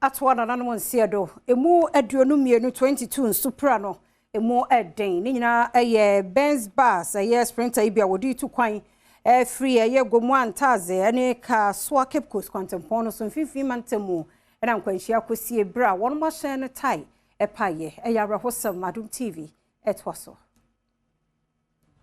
Atoa nananom nseɛ do, emu 22, 22 nso pira no, emu ɛden. Ne nyinaa ɛyɛ Benz bus, ɛyɛ Sprinter yi bi a wɔde tu kwan ɛfiri ɛyɛ Gomoa Antaze ɛne Kasoa Cape Coast kwantempɔn no so mfimfini mantam mu ɛna nkwanhyia kɔsie berɛ a wɔn ahyɛn no tae ɛpaeɛ. Ɛyɛ awerɛhosɛm. Adom TV ɛtoa so.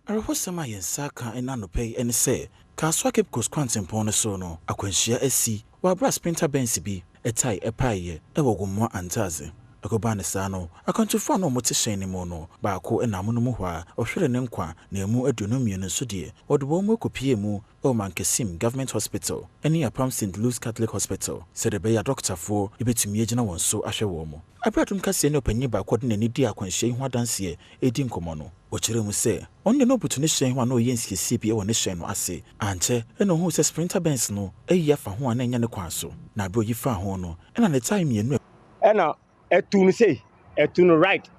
Awerɛhosɛm a yɛn nsa aka ɛna anɔpa yi ne sɛ Kasoa Cape Coast kwantempɔn no so no, akwanhyia asi wɔ abere a Sprinter Benz bi ɛtae ɛpaeɛ ɛwɔ Gomoa Antaze. Ɛkɔbaa ne saa no, akwantufoɔ a na wɔte hyɛn no mu no, baako ɛna amono mu hɔ a ɔhwere ne nkwa, na emu 22 nso deɛ, wɔde wɔn mu akɔpie mu ɛwɔ Mankasim Government Hospital ɛne Apam St. Louis Catholic Hospital sɛdeɛ ɛbɛyɛ a dɔktafoɔ ebɛtumi agyina wɔn so ahwɛ wɔn mu. Abere Adom Kaseɛ ne ɔpanyin baako a ɔde n'ani di akwanhyia yi ho adanseɛ edi nkɔmmɔ no, wɔkyerɛ mu sɛ ɔno de no butu ne hyɛn ho a na ɔyɛ nsiesie bi wɔ ne hyɛn no ase. Ankyɛ ɛna ohuu sɛ Sprinter Benz no ayi afa ho a na ɛnyɛ ne kwan so, na abere oyi faa ho no, ɛna ne tae mmienu ɛna ɛtu no sei, ɛtu no right,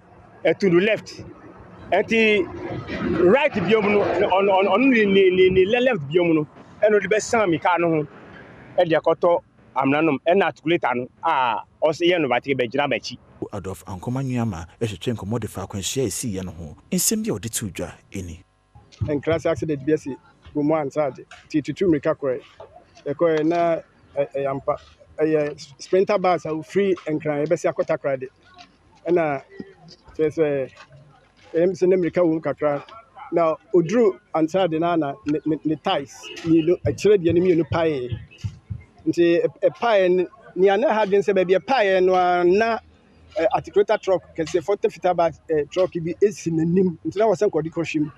ɛtu no left, nti right biom no, ɔno ɔno ɔno ne left biom no, ɛna ɔde bɛsan mi kaa no ho ɛde akɔtɔ amena nom, ɛna articulator no a ɔsɛ yɛ no batiri bɛgyina m'akyi. Adolf Ankoma Nnuama ɛhwehwɛ nkɔmmɔ de fa akwanhyia a ɛsiiɛ no ho. Nsɛm bi a ɔde too dwa ɛni. Nkrase accident bi asi Gomoa Antaade nti tutu mmirika kɔɛ. Yɛkɔɛ na ɛyɛ ampa, ɛyɛ Sprinter bus a ofiri Nkran ɛbɛsi akɔ Takoradi, ɛna kyerɛ sɛ ɛyɛ sɛ ne mmirika wɔ mu kakra, na oduru Antaade na ne tyres mmienu, akyire deɛ no mmienu paeɛ. Nti ɛpaeɛ no, nea na ɛha adwene sɛ baabi ɛpaeɛ no ara na articulator truck kɛseɛ 40 footer bus truck bi esi n'anim, nti na wɔ sɛ nkɔde kɔhwɛ mu.